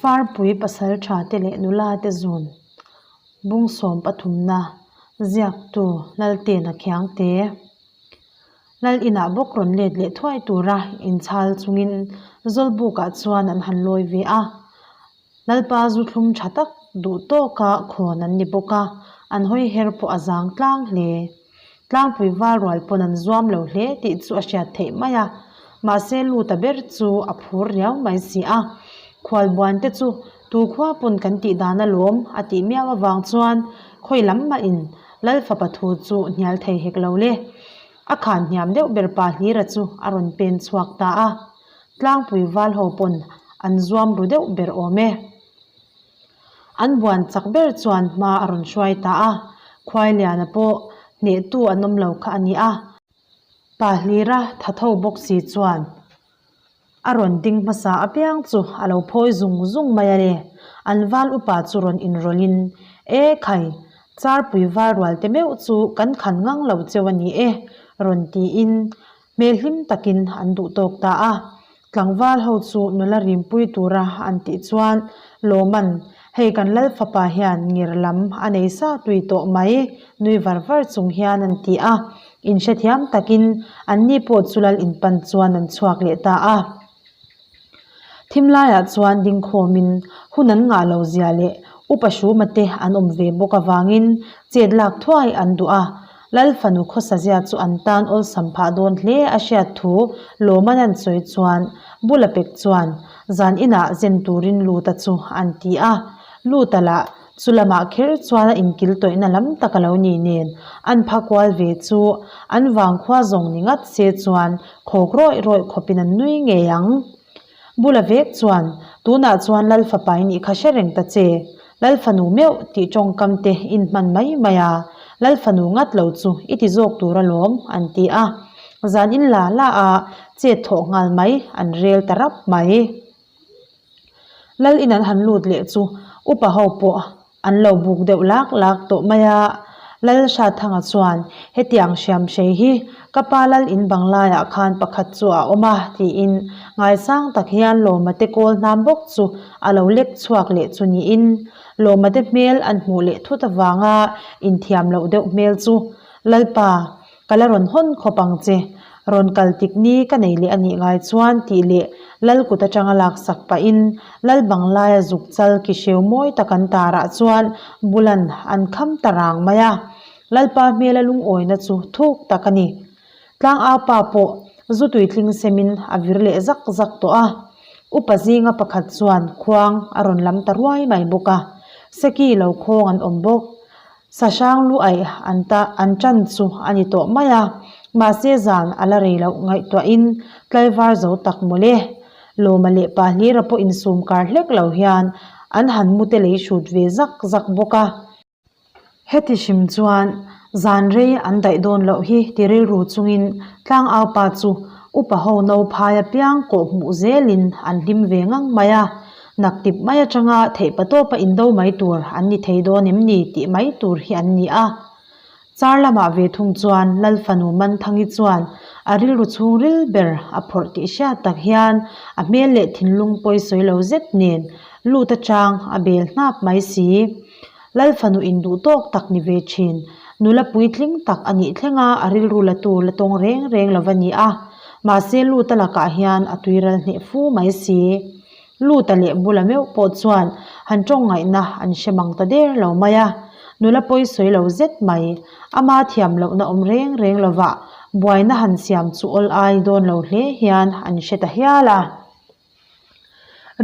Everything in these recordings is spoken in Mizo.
Farpui pasaltha te leh nula te zun bungsawm pathumna ziaktu Laltena Khiangte Lal inah bawk rawn let leh thuai tura inchhal chungin Zawlbukah chuan an han lawi ve a. Lalpa zu thlum tha tak duh tawka khawn an ni bawk a, an hawi her pawh a zang tlang hle. Tlangpui val rual pawn an zuam lo hle tih chu a hriat theih mai a, mahse Luta ber chu a phur riau mai si a. Khualbuan te chu tu khua pawn kan tih dan alawm a tih miau avang chuan khawi lam mahin Lal fapa thu chu hnial thei hek lo le. A khan hniam deuh ber pa Hlira chu a rawn pen chhuak ta a. Tlangpui val ho pawn an zuam ru deuh ber awm e. An buan chak ber chuan hma a rawn hruai ta a, Khuailiana pawh hnehtu an awm lo kha a ni a. Pa Hlira tha tho bawk si chuan a rawn ding hmasa apiang chu a lo phawi zung zung mai a ni. An val upa chu rawn inrawlhin, E khai, Charpui val rual te meuh chu kan khan ngang lo cheu a ni e, rawn tiin Hmel hlim takin an duh tawk ta a, tlangval ho chu nula rimpui tura an tih chuan Lawman, Hei kan Lal fapa hian ngir lam a nei sa tui tawh mai, nui var var chung hian an ti a, inhrethiam takin anni pawh chu Lal inpan chuan an chhuak leh ta a. Thim laiah chuan dingkhawmin hun an ngah lo zia leh Upa Hruma te an awm ve bawk avangin chet lak thuai an duh a, Lal fanu khawsa zia chu an tan awlsam phah dawn hle a hriat thu Lawman an sawi chuan Bula pek chuan zan inah zen turin Luta chu an ti a, Luta lah Chu lamah kher chuan a inkil tawihna lam tak a lo ni nen, an pha kual ve chu an vangkhua zawng ni ngat se chuan khawk rawih rawih khawpin an nui ngei ang. Bula vek chuan, Tunah chuan Lal fapa i nih kha hre reng ta che, Lal fanu meuh tih tawngkam te in hman mai mai a, Lal fanu ngat lo chu i ti zawk tur alawm, an ti a. Zan in la la a chet thawh nghal mai an rel ta rap mai. Lal in an han lut leh chu upa ho pawh an lo buk deuh lak lak tawh mai a, Lal Hratthanga chuan hetiang hriam hrei hi ka pa lal in bang laiah khan pakhat chu a awm a tiin ngaisang tak hian Lawma te kawl hnam bawk chu a lo lek chhuak leh chu niin Lawma te hmel an hmuh leh thut avanga inthiam loh deuh hmel chu Lalpa Ka la rawn hawn khawp ang che. Rawn kal tik ni ka nei leh a nih ngai chuan tih leh Lal kut atanga laksak pahin Lal Banglaia zuk chal ki hreu mawi tak an tarah chuan bulan an kham ta rang mai a. Lalpa hmela lungawina chu thuk tak a ni. Tlangau pa pawh zu tuitling semin a vir leh zak zak tawh a. Upa zinga pakhat chuan khuang a rawn lam ta ruai mai bawk a. Seki lo khawng an awm bawk. Sahrang lu aih an ta an ṭan chu a ni tawh mai a, mahse zan a la rei loh ngaihtuahin tlaivar zo tak mawle. Lawma leh pa hlira pawh insum kar hlek lo hian an han mute lei hrut ve zak zak bawk a. Heti hrim chuan zan rei an daih dawn loh hi ti rilru chungin tlangau pa chu upa ho no phai apiang kawh hmuh zelin an hlim ve ngang mai a. Naktip mai atanga theihpa tawpa indo mai tur an ni thei dawn em ni tih mai tur hi an ni a. Char lamah ve thung chuan Lal fanu Manthangi chuan a rilru chhungril ber a phawrh tih hriat tak hian a hmel leh thinlung pawi sawi lo zet nen lut atang a bel hnap mai si. Lal fanu induh tawk tak ni ve thin, nula puitling tak a nih thlenga a rilru la tu la tawng reng reng lo va ni a. Mahse lut a lakah hian a tuiral hneh fu mai si. Luta leh bula meuh pawh chuan han tawng ngaihna an hre mang ta der lo mai a, nula pawi sawi lo zet mai, ama thiam lohna awm reng reng lovah buaina han siam chu awl ai dawn lo hle hian an hre ta hial a.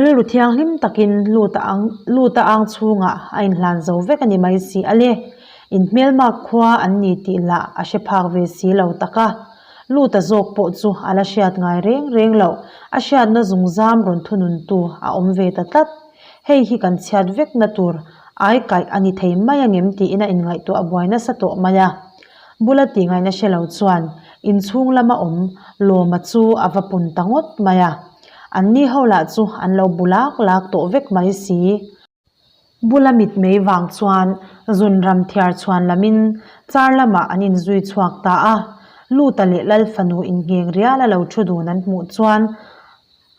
Rilru thianghlim takin Luta ang Luta ang chhungah a inhlan zo vek a ni mai si a le, inhmelmak khua an ni tih lah a hre phak ve si lo tak a. Luta zawk pawh chu a la hriat ngai reng reng loh, a hriatna zungzam rawn thununtu a awm ve ta tlat. Hei hi kan chhiat vekna tur ai kaih a ni thei mai angem tiin a inngaihtuah buai nasa tawh mai a. Bula tih ngaihna hre lo chuan inchhung lama awm Lawma chu a va pun ta ngawt mai a. Anni ho lah chu an lo bu lak lak tawh vek mai si. Bula mitmei vang chuan zun ram thiar chhuan lamin char lamah an inzui chhuak ta a, Luta leh Lal fanu inngheng rial a lo thu dun an hmuh chuan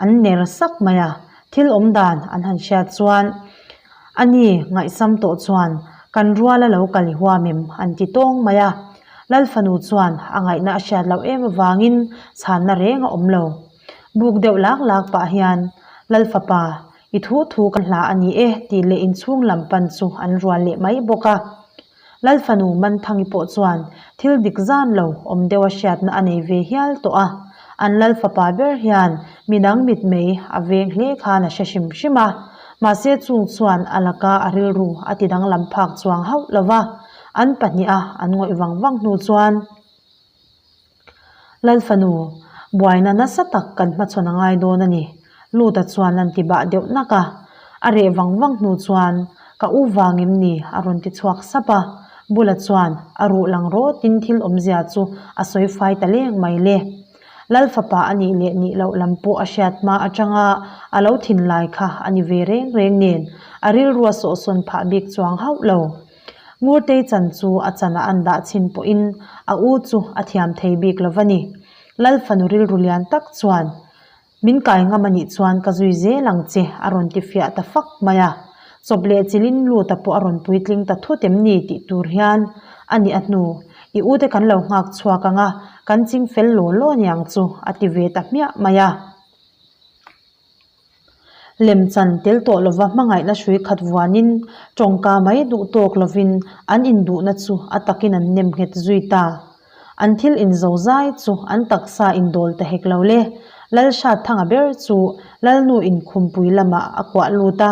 an ner sak mai a. Thil awmdan an han hriat chuan a ni ngaihsam tawh chuan kan ruala lo kal i huam em an ti tawng mai a. Lal fanu chuan a ngaihna a hriat loh em avangin chhanna reng a awm lo. Buk deuh lak lak pah hian Lal fapa i thu thu ka hla a ni e tih leh inchhung lam pan chu an rual leh mai bawk a. Lal fanu Manthangi pawh chuan thil dik zan lo awm deuh a hriatna a nei ve hial tawh a, an lal fapa ber hian midang mitmei a veng hle khan a hre hrim hrim a, mahse chung chuan a laka a rilru a ti danglam phak chuang hauh lo va, an pahniha an ngawih vang vang hnu chuan. Lal fanu, buaina nasa tak kan hmachhawn a ngai dawn a ni, Luta chuan an ti bah deuh nak a. A reh vang vang hnu chuan, Ka u vang em ni? a rawn ti chhuak sap a. Bula chuan a ruh lang rawtin thil awmzia chu a sawi fai ta leng mai le. Lal fapa a nih leh nih loh lam pawh a hriat hma atanga a lo thinlai kha a ni ve reng reng nen a rilru a sawhsawn phah bik chuang hauh lo. Ngurtei chan chu a chanah an dah chhin pawhin a u chu a thiam thei bik lo va ni. Lal fanu rilru lian tak chuan, Min kai ngam a nih chuan ka zui zel ang che a rawn ti fiah ta fak mai a. Chawp leh chilin lut a pawh a rawn puitling ta thut em ni tih tur hian a nih a hnu. I ute kan lo nghak chhuak ang a, kan ching fel law law niang chu a ti ve ta hmiah mai a. Lemchan tel tawh lova hmangaihna hrui khat vuanin tawngka mai duh tawk lovin an induhna chu a takin an nem nghet zui ta. An thil inzo zai chu an taksa indawl ta hek lo le. Lalhratthanga ber chu Lalnu inkhumpui lamah a kuah lut a,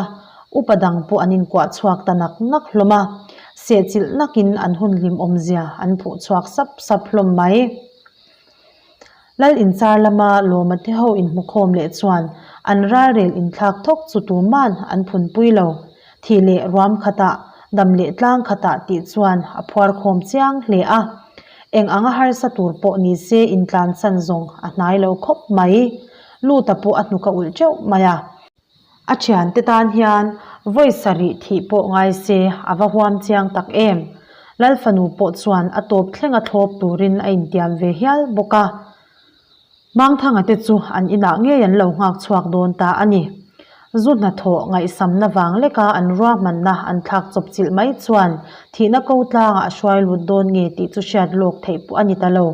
upa dang pawh an inkuah chhuak ta nak nak hlawm a, sehchilh nakin an hun hlimawmzia an phuh chhuak sap sap hlawm mai. Lal inchar lama lawma te ho inhmukhawm leh chuan an ralrel inthlak thawk chu tuman an phunpui lo. Thih leh ruam khatah, dam leh tlang khatah tih chuan a phuarkhawm chiang hle a. Eng anga harsa tur pawh ni se intlansan zawng a hnai lo khawp mai. Luta pawh a hnuk a ulh teuh mai a. A thiante tan hian vawi sarih thih pawh ngai se a va huam chiang tak em. Lal fanu pawh chuan a tawp thlenga thlawp turin a intiam ve hial bawk a. Mangthanga te chu an inah ngei an lo nghak chhuak dawn ta a ni. Zu hnathawh ngaihsamna vang leka an ruahmanna an thlak chawp chilh mai chuan thihna ko tlangah a hruai lut dawn nge tih chu hriat lawk theih pawh a ni ta lo.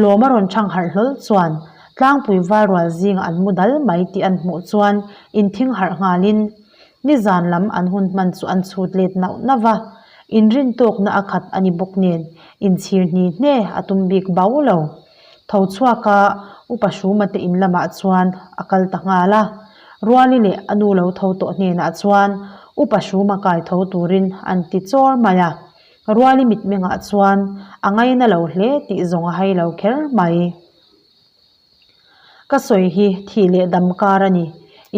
Lawm a rawn chhang harh hlawl chuan tlangpui valrual zingah an mu dal mai tih an hmuh chuan inthing harh nghalin nizan lam an hun hman chu an chhut let nauh nauh a, inrin tawkna a khat a ni bawk nen inchhir hni hne a tum bik bau lo. Tho chhuaka Upa Hruma te in lamah chuan a kal ta nghal a, Ruali leh a nu lo tho tawh hnenah chuan Upa Hruma kai tho turin an ti chawr mai a. Ruali mitmengah chuan a ngaina lo hle tih zawng a hai lo kher mai. Ka sawi hi thih leh dam kar a ni.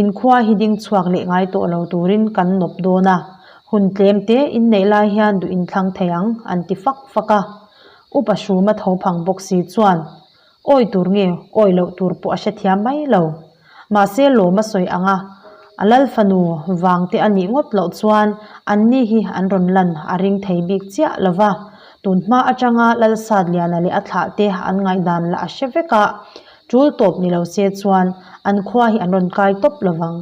Inkhua hi ding chhuak leh ngai tawh lo turin kan nawp dawn a, hun tlem te inneih lai hian duh inthlang thei ang an ti fak fak a. Upa Hruma tho phang bawk si chuan Awi tur nge awi loh tur pawh a hrethiam mai lo. Mahse lawm a sawi ang a, a lal fanu vang te a nih ngawt loh chuan anni hi an rawn lan a ring thei bik chiah lo va. Tun hma atanga Lalsatliana leh a thlah te an ngaihdan lah a hre vek a, tul tawp ni lo se chuan an khua hi an rawn kai tawp lo vang.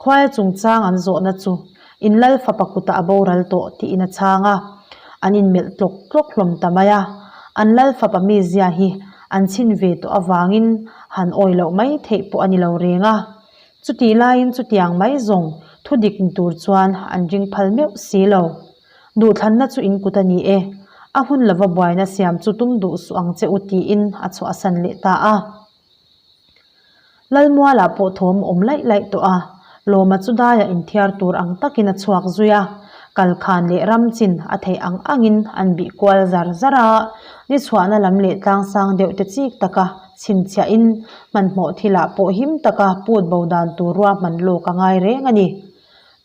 Khuaia chungchang an zawhna chu in lal fapa kutah a boral tawh tiin a chhang a, an inmelh tlawk tlawk hlawm ta mai a. An lal fapa mizia hi an chhin ve tawh avangin han awi loh mai theih pawh a ni lo reng a. Chutih laiin chutiang mai zawng thu dik ni tur chuan an ring phal meuh si lo. Duhthlanna chu in kut a ni e, a hun lova buaina siam chu tum duh suh ang che u tiin a chhuahsan leh ta a. Lalmualah pawh thawm a awm laih laih tawh a, Lawma chu daiah inthiar tur ang takin a chhuak zui a, kalkhan leh ram chin a theih ang angin an bih kual zar zar a, ni chhuahna lam leh tlangsang deuh te chik taka chhinchhiahin hmanhmawh thilah pawh him taka put bo dan tur ruahman lawk a ngai reng a ni.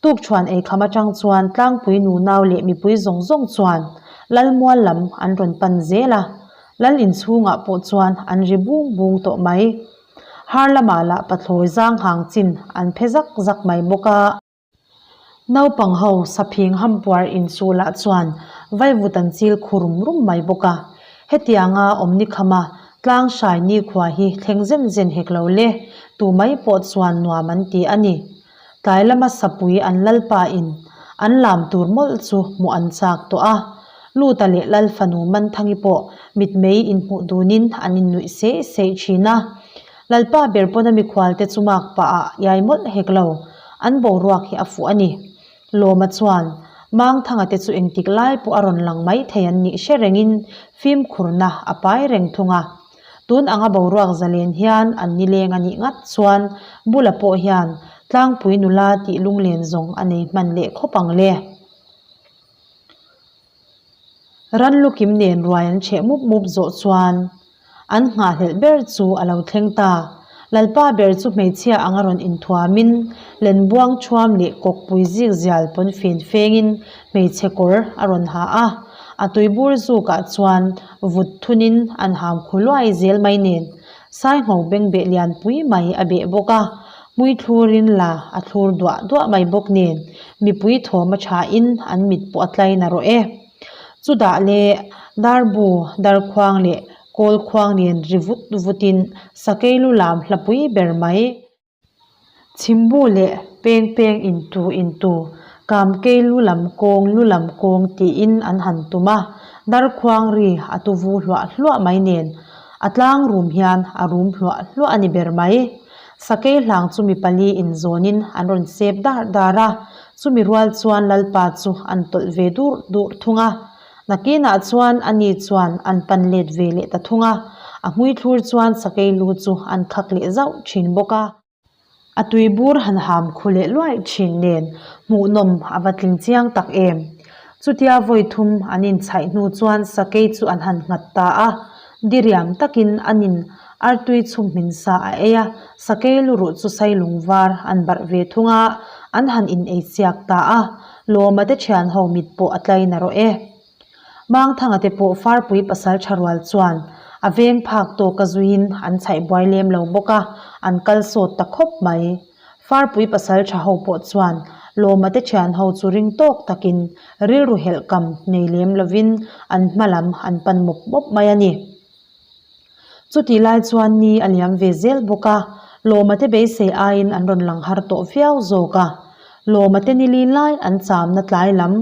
Tukṭhuan eikham aṭang chuan tlangpui nunau leh mipui zawng zawng chuan Lalmual lam an rawn pan zel a, Lal inchhungah pawh chuan an ri bung bung tawh mai. Har lamah lah pathlawi zang hang chin an phe zak zak mai bawk a. Naupang ho saphing hampuar inchuh lah chuan vaivut an chil khu rum rum mai bawk a. Hetianga awmni khama. Tlang hrai nikhua hi thleng zen zen hek lo le, tu mai pawh chuan nuam an ti a ni. Tlai lama sapui an lalpa in an lam tur mawlh chu hmuh an chak tawh a. Luta leh lal fanu Manthangi pawh mitmei inhmuh dunin an innuih seih seih thin a. Lalpa ber pawn a mikhual te chu mak pah ah iai mawlh hek lo, an boruak hi a fuh a ni. Lawma chuan Mangthanga te chu engtik lai pawh a rawn lang mai thei an nih hre rengin fimkhurna a pai reng thung a. Tun anga boruak zalen hian an nileng a nih ngat chuan bula pawh hian tlangpui nula tih lunglen zawng a nei hman leh khawp ang le. Ranlukim nen ruai an chheh mup mup zawh chuan an nghahhlelh ber chu a lo thleng ta. Lalpa ber chu hmeichhia anga rawn inthuamin lenbuang thuam leh kawkpui zik zial pawn fen fengin hmeichhe kawr a rawn ha a. A tuibur zukah chuan vut thunin an ham khu luai zel mai nen Saingho bengbeh lianpui mai a beh bawk a, hmui thlurin la a thlur duah duah mai bawk nen mipui thawm a thain an mit pawh a tlai na rawh e. Chudah leh darbu, darkhuang leh kawlkhuang nen ri vut vutin sakei lu lam hlapui ber mai. Chhimbu leh peng peng intu intu, kamkei lu lam kawng lu lam kawng tiin an han tum a, darkhuang ri a tu vu hluah hluah mai nen a tlang rum hian a rum hluah hluah a ni ber mai. Sakei hlang chu mi pali inzawnin an rawn sep dar dar a, chumi rual chuan Lalpa chu an tawlh ve dur dur thung a. Nakinah chuan ani chuan an pan let ve leh ta thung a, a hmui thlur chuan sakei lu chu an khak leh zauh thin bawk a. A tui bur han ham khu leh luaih thin nen hmuhnawm a va tling chiang tak em. Chutia vawi thum an inchhaih hnu chuan sakei chu an han nghat ta a, diriam takin an in artui chhum hmin sa a ei a, sakei lu ruh chu sailung var an barh ve thung a, an han in ei siak ta a. Lawma te thian ho mit pawh a tlai na rawh e. Mangthanga te pawh Farpui pasal tha rual chuan a veng phak tawk a zuiin an chhaih buai lem lo bawk a, an kal sawt ta khawp mai. Farpui pasal tha ho pawh chuan Lawma te thian ho chu ring tawk takin rilru helh kam nei lem lovin an hma lam an pan mawp mawp mai a ni. Chutih lai chuan ni a liam ve zel bawk a, Lawma te beisei aiin an rawn lang har tawh viau zawk a. Lawma te nili lai an chamna tlai lam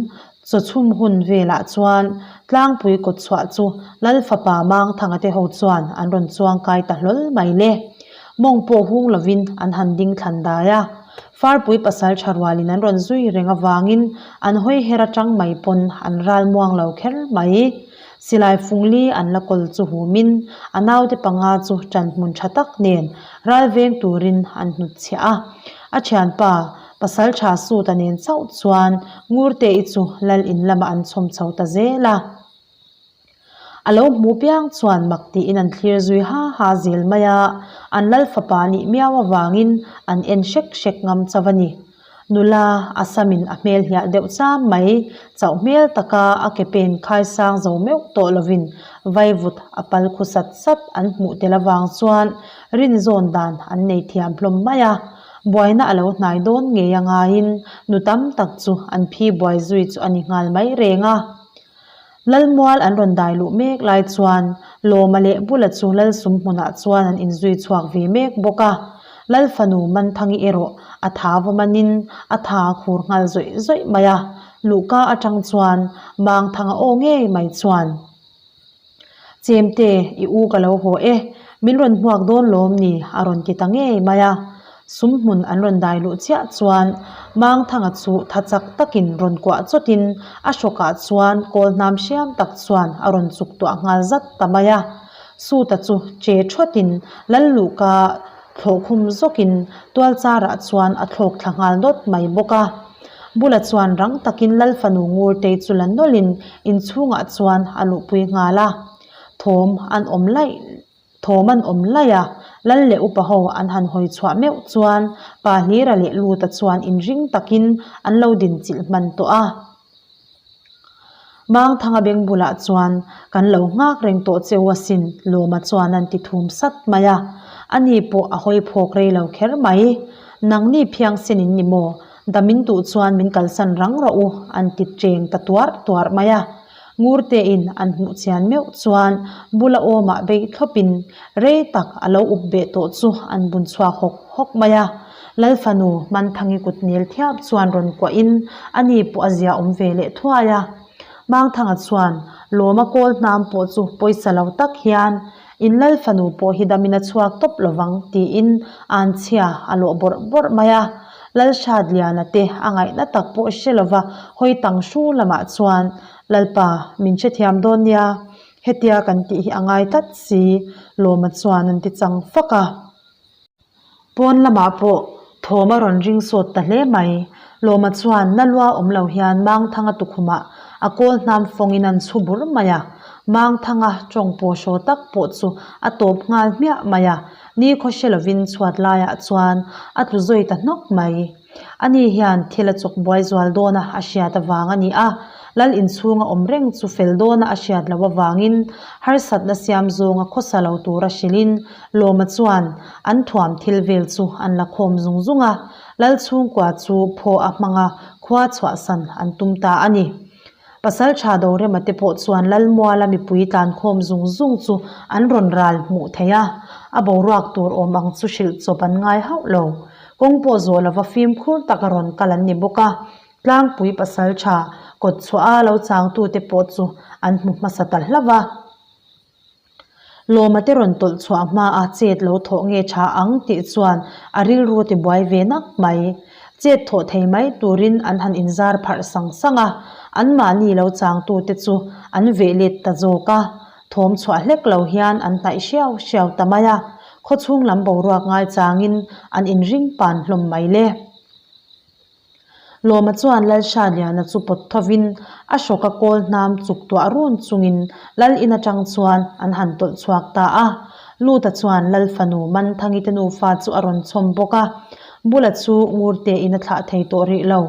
chaw chhum hun velah chuan tlangpui kawt chhuah chu Lal fapa Mangthanga te ho chuan an rawn chuang kai ta hlawl mai le. Mawng pawh hung lovin an han ding thlan dai a. Farpui pasal tha rualin an rawn zui reng avangin an hawi her atang mai pawn an ral muang lo kher mai. Silai fungli an la kawl chu humin a naute panga chu ṭanhmun ṭha tak nen ral veng turin an hnutchhiah a. A ṭhianpa, Pasalṭha Suta nen chauh chuan Ngurte-i chu lal in lamah an chhawm chho ta zel a. A lo hmu piang chuan mak tiin an thlir zui ha ha zel mai a, an lal fapa nih miau avangin an en hrek hrek ngam chauh a ni. Nula a samin a hmel hliah deuh cham mai, chauh hmel taka a ke pen khai sang zo meuh tawh lovin vaivut a pal khu sat sat an hmuh tel avang chuan rinzawn dan an nei thiam hlawm mai a. Buaina a lo hnai dawn ngei a ngaiin nu tam tak chu an phi buai zui chu a ni nghal mai reng a. Lalmual an rawn dai luh mek lai chuan Lawma leh Bula chu Lalsum hmunah chuan an inzui chhuak ve mek bawk a. Lal fanu Manthangi erawh a tha va manin a tha a khur nghal zawih zawih mai a. Luhka atang chuan Mangthanga aw ngei mai chuan, Chemte, i u ka lo haw e, min rawn hmuak dawn lawm ni? a rawn ti ta ngei mai a. Sum hmun an rawn dai luh chiah chuan Mangthanga chu tha chak takin rawn kuah chawtin a hrawkah chuan kawl hnam hriam tak chuan a rawn chuk tuah nghal zat ta mai a. Suta chu che thawtin Lalluhka thlawh khum zawkin tualcharah chuan a thlawk thla nghal dawt mai bawk a. Bula chuan rang takin Lal fanu Ngurtei chu la nawlhin inchhungah chuan a luhpui nghal a. Thawm an awm laih Thawm an awm laih a, Lal leh upa ho an han hawi chhuah meuh chuan Pa Hlira leh Luta chuan inring takin an lo din chilh hman tawh a. Mangthanga beng bulah chuan kan lo nghak reng tawh che u asin Lawma chuan an ti thum sat mai a. Ani pawh a hawi phawk rei lo kher mai. Nangni phiangsen in ni maw? Damin duh chuan min kalsan rang rawh u an ti cheng ta tuarh tuarh mai a. Ngurtein an hmuh chian meuh chuan bula awmah bei thlawpin rei tak a lo up beh tawh chu an bun chhuak hawk hawk mai a. Lalfanu Manthangi kut nel thiap chuan rawn kuahin a ni pawh a zia awm ve leh thuai a. Mangthanga chuan Lawma kawl hnam pawh chu pawisa lo tak hian In Lalfanu pawh hi damin a chhuak tawp lovang tiin anchhia a lawh bawrh bawrh mai a. Lalhratliana te a ngaihna tak pawh hre lova hawi tang hru lamah chuan Lalpa min hrethiam dawn nia, hetia kan tih hi a ngai tlat si Lawma chuan an ti chang fak a. Pawn lamah pawh thawm a rawn ring sawt ta hle mai. Lawma chuan na lua awm lo hian Mangthanga tukhumah a kawl hnam fawngin an chhu bur mai a. Mangthanga tawng pawh hraw tak pawh chu a tawp nghal hmiah mai a, nikhaw hre lovin chhuat laiah chuan a tlu zawi ta hnawk mai. Ani hian thil a chawk buai zual dawna a hriat avang a ni a, lal inchhunga awm reng chu fel dawna a hriat loh avangin harsatna siam zawnga khawsa lo tura hrilhin Lawma chuan an thuam thil vel chu an la khawm zung zung a, lal chhungkua chu phaw a hmanga khua chhuahsan an tum ta a ni. Pasal tha Dorema te pawh chuan Lalmuala mipui tlankhawm zung zung chu an rawn ral hmuh thei a, a boruak tur awm ang chu hrilh chawp an ngai hauh lo. Kawng pawh zawh lova fimkhur taka rawn kal an ni bawk a, tlangpui pasal tha kawt chhuah a lo changtute pawh chu an hmu hmasa ta hlauh a. Lawma te rawn tawlh chhuah hma a chet lo thawh nge tha ang tih chuan a rilru ti buai ve nak mai. Chet thawh thei mai turin an han inzar pharh sang sang a, anmahni lo changtute chu an veh let ta zawk a. Thawm chhuah hlek lo hian an hnaih hriau hriau ta mai a, khawchhung lam boruak ngaichangin an inring pan hlawm mai le. Lawma chuan Lalhratliana chu pawt thovin a hrawka kawl hnam chuk tuah run chungin Lal in atang chuan an han tawlh chhuak ta a. Luta chuan Lal fanu Manthangi te nufa chu a rawn chhawm bawk a. Bula chu Ngurte in a thlah thei tawh rih lo.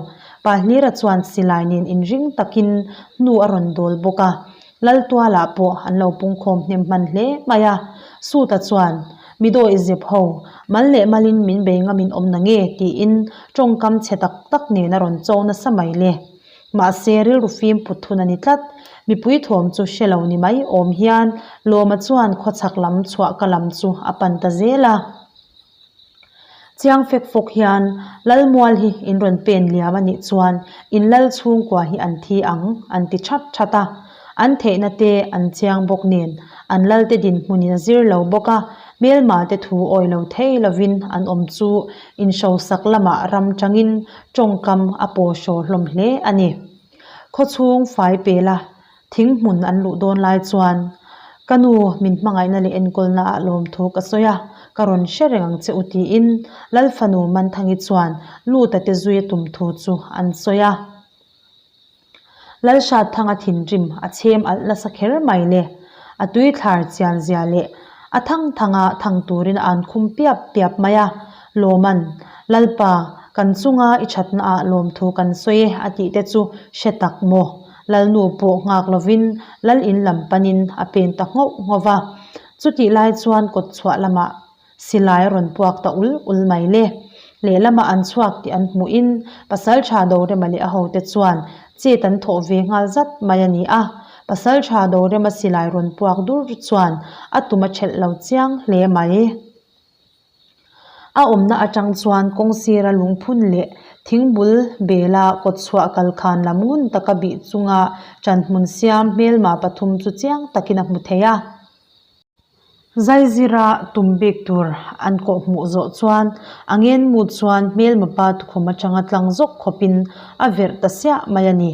Pahlira chuan silai nen inring takin hnu a rawn dawl bawk a. Laltualah pawh an lo pungkhawm hnem hman hle mai a, Suta chuan, Mi dawi zep ho, mal leh malin min bei ngamin awm na nge? tiin tawngkam chhe tak tak nen a rawn cho nasa mai le. Mahse, rilru fim put thun a ni tlat. Mipui thawm chu hre lo ni mai awm hian Lawma chuan khawchhak lam chhuah ka lam chu a pan ta zel a. Chiang fek fawk hian Lalmual hi in rawn pen liam a nih chuan in lal chhungkua hi an thi ang an ti that that a. An theihna te an chiang bawk nen an lalte dinhmunin a zir lo bawk a, hmelma te thu awi lo thei lovin an awm chu inhrosak lamah ram tangin tawngkam a paw hraw hlawm hle a ni. Khawchhung fai pela Thing hmun an luh dawn lai chuan, Ka nu, min hmangaihna leh enkawlna ah lawmthu ka sawi a, ka rawn hre reng ang che u tiin Lalfanu Manthangi chuan Luta te zui a tum thu chu an sawi a. Lalhratthanga thinrim a chhem alh nasa kher mai le. A tui thlar chian zia leh a thang thanga thang turin a an khum piap piap mai a. Lawman, Lalpa, kan chunga i thatna ah lawmthu kan sawi e a tih te chu hre tak maw? Lalnu pawh nghak lovin lal in lam panin a pen ta nghauh nghauh va. Chutih lai chuan kawt chhuah lamah silai a rawn puak ta ul ul mai le. Lehlamah an chhuak tih an hmuhin Pasaltha Dorema leh a hote chuan chet an thawh ve nghal zat mai a ni a. Pasaltha Dorema silai rawn puak dur chuan a tum a thelh lo chiang hle mai. A awmna atang chuan kawng sira lungphun leh thingbul bela kawtchhuah kalkhan lam ngun taka bih chunga ṭanhmun siam hmelma pathum chu chiang takin a hmu thei a. Zaizira tum bik tur an kawh hmuh zawh chuan a ngenmu chuan hmelma pa tukhum atanga tlang zawk khawpin a verh ta siah mai a ni.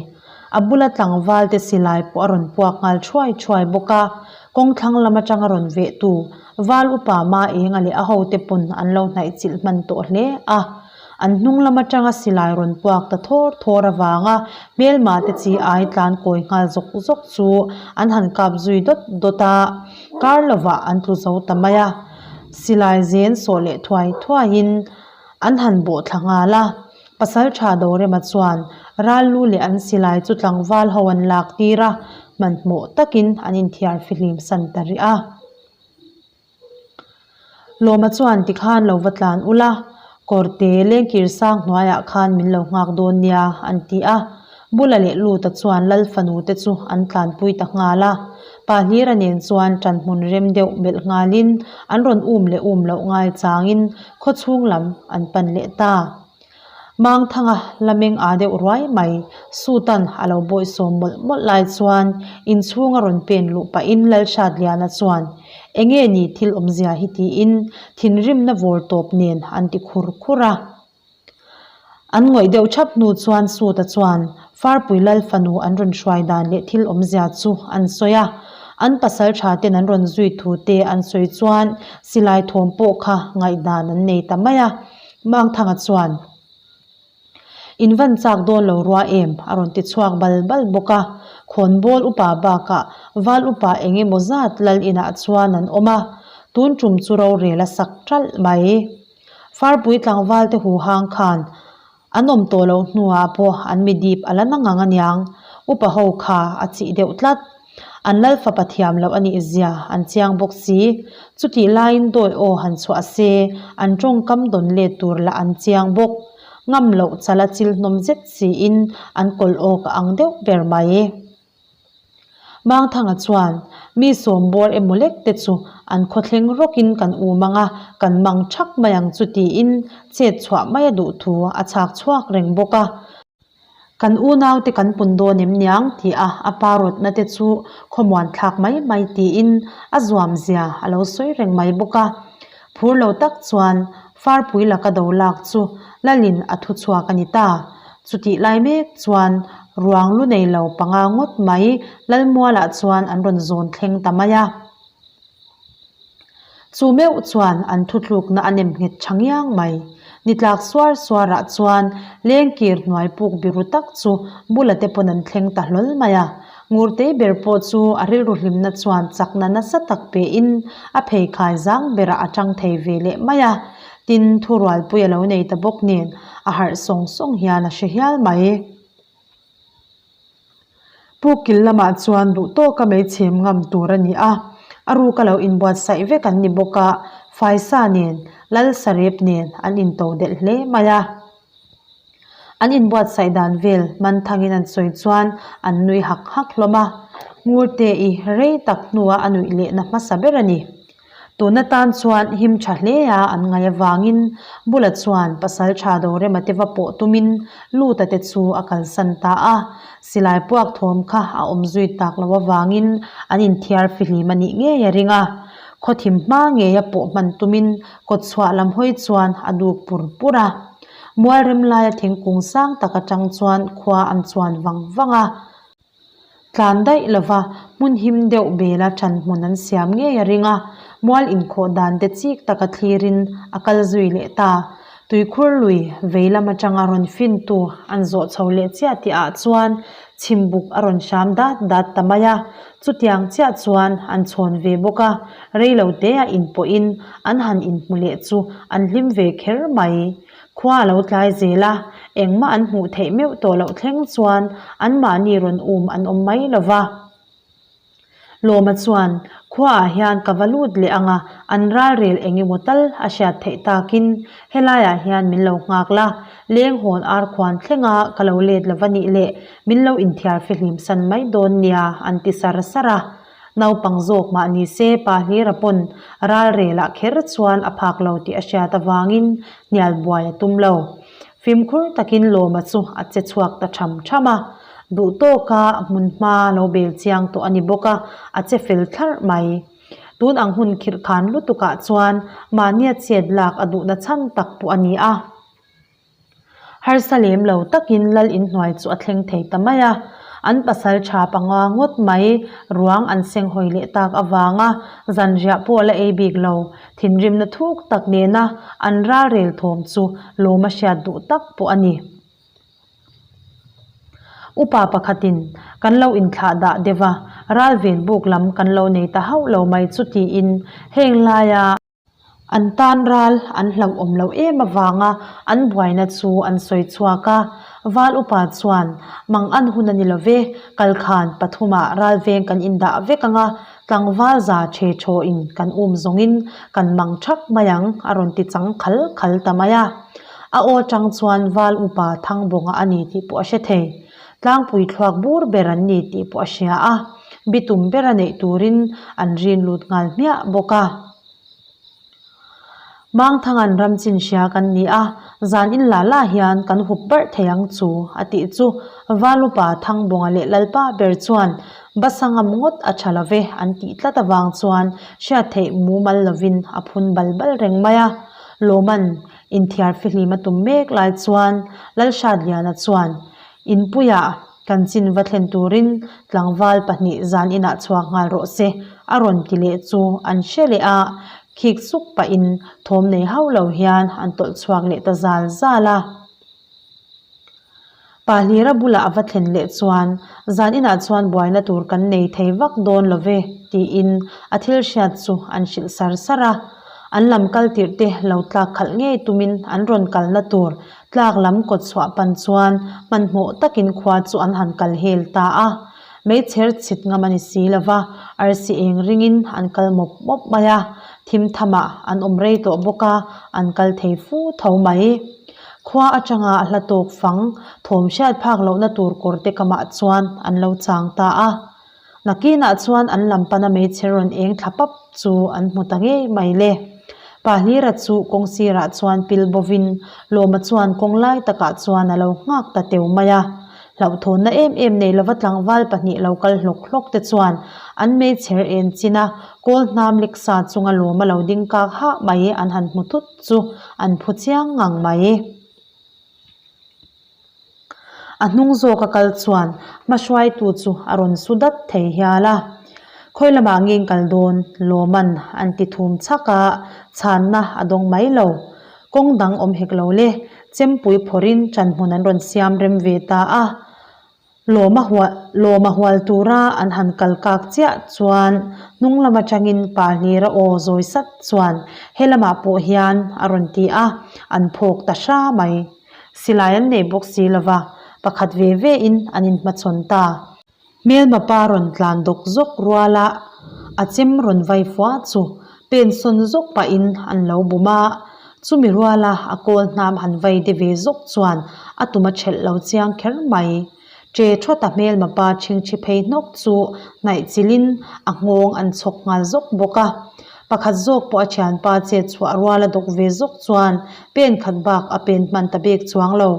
A bula tlangval te silai pawh a rawn puak nghal thuai thuai bawk a, kawng thlang lam atanga rawn vehtu Val upa Ma Enga leh a hote pawn an lo hnaih chilh hman tawh hle a. An hnung lam atanga silai rawn puak ta thawr thawr avanga hmelma te chi ai tlan kawi nghal zawk zawk chu an han kap zui dawt dawt a, kar lovah an tlu zo ta mai a. Silai zen sawh leh thuai thuaiin an han bawh thla nghal a. Pasaltha Dorema chuan ral lu leh an silai chu tlangval ho an lak tir a, hmanhmawh takin an inthiar fihlim san ta rih a. Lawma chuan tikhan lo va tlan ula, kawrte lengkir sang hnuaiah khan min lo nghak dawn nia an ti a. Bula leh Luta chuan Lal fanu te chu an tlanpui ta nghal a. Pa Hlira nen chuan ṭanhmun rem deuh melh nghalin an rawn um leh um loh ngai changin khawchhung lam an pan leh ta. Mangthanga la meng aa deuh ruai mai. Sutan a lo bawihsawm mawlh mawlh lai chuan inchhung a rawn pen luh pahin Lalhratliana chuan, Enge ni thil awmzia hi tiin thinrimna vawr tawp nen an ti khur khur a. An ngawih deuh thap hnu chuan Suta chuan Farpui Lal fanu an rawn hruai dan leh thil awmzia chu an sawi a. An pasal tha ten an rawn zui thu te an sawi chuan silai thawm pawh kha ngaihdan an nei ta mai a. Mangthanga chuan, In van chak dawn lo rua em? a rawn ti chhuak bal bal bawk a. Khawnbawl upa bakah val upa eng emaw zat lal inah chuan an awm a, tun tum chu rorel a sak ṭalh mai. Farpui tlangval te huhang khan an awm tawh loh hnuah pawh an mi dip a la na ngang aniang, upa ho kha a chih deuh tlat. An lal fapa thiam loh a nih zia an chiang bawk si. Chutih laiin dawi aw han chhuah se, an tawngkam dawn let tur lah an chiang bawk. Ngam loh chala chil hnawm zet siin an kawlh awk a ang deuh ber mai. Mangthanga chuan, Mi sawmbawr emaw lek te chu an khawthleng rawkin kan um ang a, kan mang thak mai ang chu tiin chet chhuah mai a duh thu a chhak chhuak reng bawk a. Kan unaute kan pun dawn em niang tih a a pa rawtna te chu khawmuan thlak mai mai tiin a zuam zia a lo sawi reng mai bawk a. Phur lo tak chuan Farpui laka do lak chu Lalin a thu chhuak a ni ta. Chutih lai mek chuan ruang lu nei lo panga ngawt mai Lalmualah chuan an rawn zawn thleng ta mai a. Chu meuh chuan an thutlukna a nem nghet tha ngiang mai. Ni tlak suar suarah chuan lengkir hnuai puk biru tak chu bula te pawn an thleng ta hlawl mai a. Ngurtei ber pawh chu a rilru hlimna chuan chakna nasa tak pein a pheikhai zang berah a tang thei ve leh mai a. Tin, thurualpui a lo nei ta bawk nen a harh sawng sawng hian a hre hial mai. Pu kil lamah chuan duh tawka mei chhem ngam tur a ni a, a ruka lo inbuatsaih vek an ni bawk a, Faisa nen, Lal Sarep nen an into delh hle mai a. An inbuatsaih dan vel man thangin an sawi chuan an nui hak hak hlawm a, Ngurte-i rei tak hnua a nuih lehna hmasa ber a ni. Tun atan chuan him tha hle a an ngaih avangin Bula chuan pasal tha Dorema te va pawh tumin Luta te chu a kalsan ta a. Silai puak thawm kha a awm zui tak loh avangin an inthiar fihlim a nih ngei a ring a. Khawthim hma ngeia pawh hman tumin kawtchhuah lam hawi chuan a duk pur pur a. Mualrem laia thingkung sang tak atang chuan khua an chuan vang vang a. Tlan daih lova hmun him deuh bela ṭan hmun an siam ngei a ring a, mual inkhawh dan te chik taka thlirin a kal zui leh ta. Tuikhur lui vei lam aṭanga rawn fintu an zawh chho leh chiah tih ah chuan chhimbuk a rawn hram dat dat ta mai a, chutiang chiah chuan an chhawn ve bawk a, rei lo te a inpawhin an han inhmu leh chu an hlim ve kher mai. Khua a lo tlai zel a, engmah an hmuh theih meuh tawh loh thleng chuan anmahni rawn um an awm mai lo va. Lawma chuan, Khuaah hian ka va lut leh ang a, an ralrel eng emaw tal a hriat theih takin helaiah hian min lo nghak la, leng hawn ar khuan thlenga ka lo let lo va nih leh min lo inthiar fihlim san mai dawn nia an ti sar sar a. Naupang zawk mah ni se pa Hlira pawn ralrelah kher chuan a phak lo tih a hriat avangin hnial buai a tum lo. Fimkhur takin Lawma chu a che chhuak ta tham tham a, duh tawka hmun hma lo bel chiang tawh a ni bawk a, a che fel thlarh mai. Tun ang hun khirh khan lutukah chuan mahnia chet lak a duhna chhan tak pawh a ni a. Harsa lem lo takin lal inhnuai chu a thleng thei ta mai a, an pasal tha panga ngawt mai ruang an seng hawi leh tak avanga zanriah pawh la ei bik lo, thinrimna thuk tak nena an ralrel thawm chu lawm a hriat duh tak pawh a ni. Upa pakhatin kan lo inthlah dah deuh a, ralven buk lam kan lo nei ta hauh lo mai chu tiin heng laia, An tan ral an hlauhawm loh em avanga an buaina chu an sawi chhuak a. Val upa chuan, Mang an hun a ni lo ve, kalkhan pathumah ral veng kan indah vek ang a, tlangval za ṭhe ṭhawhin kan um zawngin kan mang ṭhak mai ang a rawn ti chang khal khal ta mai a. A aw ṭang chuan val upa Thangbawnga a ni tih pawh a hre thei. Tlangpui thluak bur ber an ni tih pawh a hria a, bitum bera neih turin an rin lut nghal hmiah bawk a. Mangthangan ram chin hria kan ni a, zan in la la hian kan hup barh thei ang chu a tih chu Valupa Thangbawnga leh Lalpa ber chuan basa ngam ngawt a tha lo ve an tih tlat avang chuan hriat theih mumal lovin a phun bal bal reng mai a. Lawman inthiar fihlim a tum mek lai chuan Lalhratliana chuan Inpuiah kan chin va thlen turin tlangval pahnih zan inah chhuak nghal rawh se a rawn ti leh chu an hre leh a, khik suk pahin thawm nei hauh lo hian an tawlh chhuak leh ta zal zal a. Pa Hlira bulah a va thlen leh chuan zan inah chuan buaina tur kan nei thei vak dawn lo ve tiin a thil hriat chu an hrilh sar sar a. An lam kal tirh te lo tlak khalh ngei tumin an rawn kalna tur Tlak lam kawt chhuah pan chuan hmanhmawh takin khua chu an han kal hel ta a. Meichher chhit ngam a ni si lo va, arsi eng ringin an kal mawp mawp mai a. Thim thamah an awm rei tawh bawk a, an kal thei fu tho mai. Khua atanga a hla tawk fang, thawm hriat phak lohna tur kawr te kamah chuan an lo chang ta a. Nakinah chuan an lam pana meichher rawn eng thla pap chu an hmu ta ngei mai le. Pa Hlira chu kawng sirah chuan pil bovin Lawma chuan kawng lai takah chuan a lo nghak ta teu mai a. Hlauhthawnna em em nei lova tlangval pahnih lo kal hlawk hlawk te chuan an meichher en chin a, kawl hnam lek sa chunga Lawma lo ding kak hah mai an han hmu thut chu an phu chiang ngang mai. A hnung zawk a kal chuan hmahruaitu chu a rawn su dat thei hial a. Khawi lamah nge in kal dawn? Lawman an ti thum chhak a, chhanna a dawng mai lo. Kawng dang awm hek lo le, chempui phawrhin ṭanhmun an rawn siam rem ve ta a. Lawma hual lawma hual tura an han kal kak chiah chuan hnung lam atangin pa hlira aw zawi sat chuan he lamah pawh hian a rawn ti a, an phawk ta hra mai. Silai an nei bawk si lova, pakhat ve ve in an inhmachhawn ta. Hmelma pa rawn tlan dawk zawk ruala a chem rawn vai fua chu pen sawn zawk pahin an lo bum a, chumi ruala a kawl hnam han vai de ve zawk chuan a tum a ṭhelh lo chiang kher mai. Ṭe ṭhawt a hmelma pa ṭhingṭhi phei hnawk chu hnaih chilhin a nghawng an chhawk nghal zawk bawk a. Pakhat zawk pawh a ṭhianpa chet chhuah ruala dawk ve zawk chuan pen khat bak a pen hman ta bik chuang lo.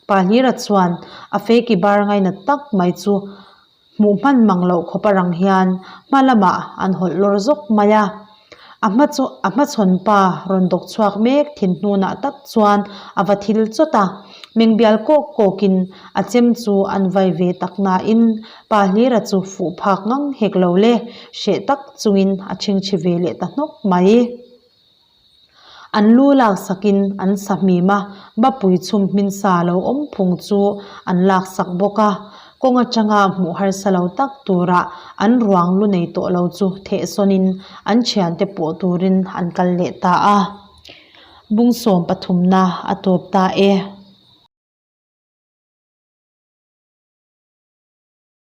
Pa Hlira chuan a feiki bar ngainat tak mai chu Hmuh hman mang loh khawp a rang hian hma lamah an hawlh lawr zawk mai a. A hma chu a hmachhawn pa rawn dawk chhuak mek thin hnunah tak chuan a va thil chawt a. Mengbial kawk kawkin a chem chu an vai ve tak nain pa Hlira chu fuh phak ngang hek lo le, hreh tak chungin a chhingchhi ve leh ta hnawk mai. An lu laksakin an sa hmim a, bapui chhum hmin sa lo awm phung chu an laksak bawk a. Kawng atanga hmuh harsa lo tak tura an ruang lu nei tawh lo chu thehsawnin an thiante pawh turin an kal leh ta a. Bungsawm pathumna a tawp ta e.